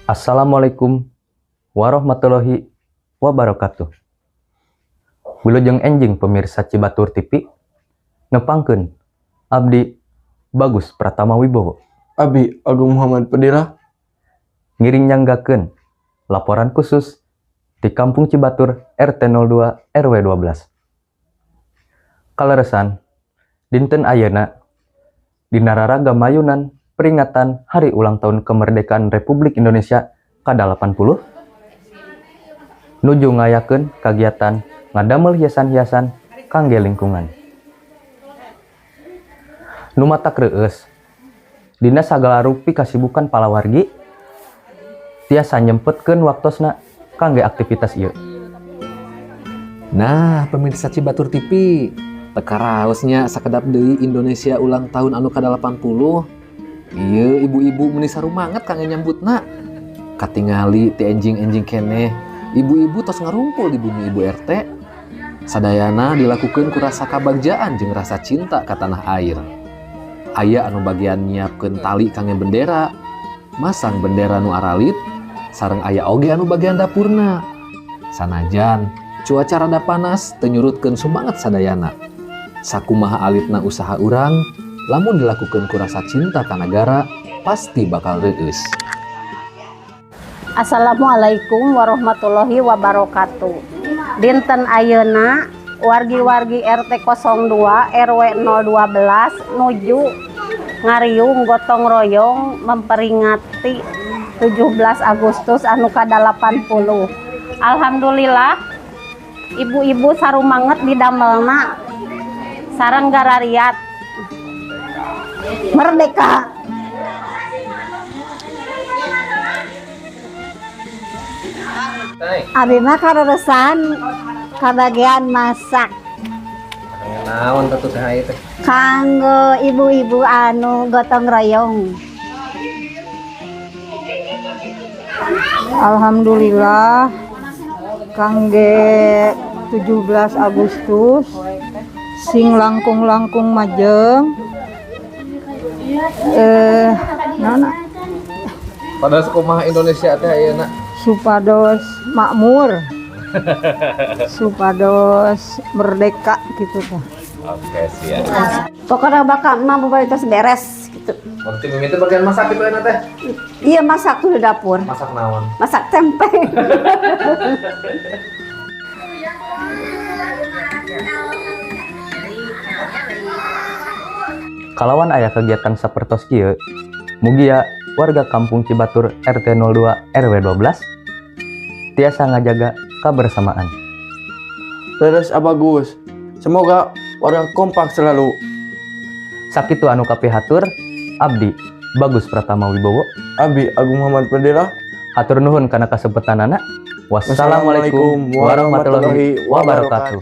Assalamualaikum warahmatullahi wabarakatuh. Wilujeng enjing pemirsa Cibatur TV, nepangkeun abdi Bagus Pratama Wibowo. Abi Agung Muhammad Padilla. Ngiring nyanggakeun laporan khusus di Kampung Cibatur RT 02 RW 12. Kaleresan dinten ayeuna dina raraga mayunan peringatan Hari Ulang Tahun Kemerdekaan Republik Indonesia ke-80 nuju ngayakeun kagiatan ngadamel hiasan-hiasan kangge lingkungan. Nu matak reueus dina sagala rupi kasibukan palawargi tiasa nyempetkeun waktosna kangge aktivitas ieu. Nah, pemirsa Cibatur TV, teu karaosnya sakedap deui Indonesia ulang tahun anu ka-80. Ieu ibu-ibu meuni sarumanget kangge nyambutna. Katingali ti enjing-enjing keneh, ibu-ibu tos ngarumpul di bumi Ibu RT. Sadayana dilakukeun ku rasa kabagjaan jeung rasa cinta ka tanah air. Aya anu bagian nyiapkeun tali kangge bendera, masang bendera nu aralit, sareng aya oge anu bagian dapurna. Sanajan cuaca rada panas teu nyurutkeun sumanget sadayana. Sakumaha alitna usaha urang, lamun dilakukeun ku rasa cinta ka nagara, pasti bakal reueus. Assalamualaikum warahmatullahi wabarakatuh. Dinten ayeuna wargi-wargi RT 02 RW 012 nuju ngariung gotong royong memperingati 17 Agustus anu ka-80. Alhamdulillah, ibu-ibu sarumanget didamelna sareng garariat. Merdeka. Abi mah kareresan kabagian masak. Naon teh teh teh? Kanggo ibu-ibu anu gotong royong. Alhamdulillah, kangge 17 Agustus sing langkung-langkung majeng naon? Pada kumaha Indonesia teh ayeuna? Supados makmur, supados merdeka gitu teh. Oke, siap. Pokoknya bakal mah tos beres gitu. Berarti mimi itu bagian masak gitu enak teh? Iya, masak tuh di dapur. Masak naon? Masak tempe. Kalawan aya kegiatan sapertos kieu, mugia warga Kampung Cibatur RT 02 RW 12 tiasa ngajaga kebersamaan. Terus Abagus, semoga warga kompak selalu. Sakitu anu kapihatur, abdi Bagus Pratama Wibowo. Abi Agung Muhammad Padilla. Hatur nuhun kana kasepetanana. Wassalamualaikum warahmatullahi wabarakatuh.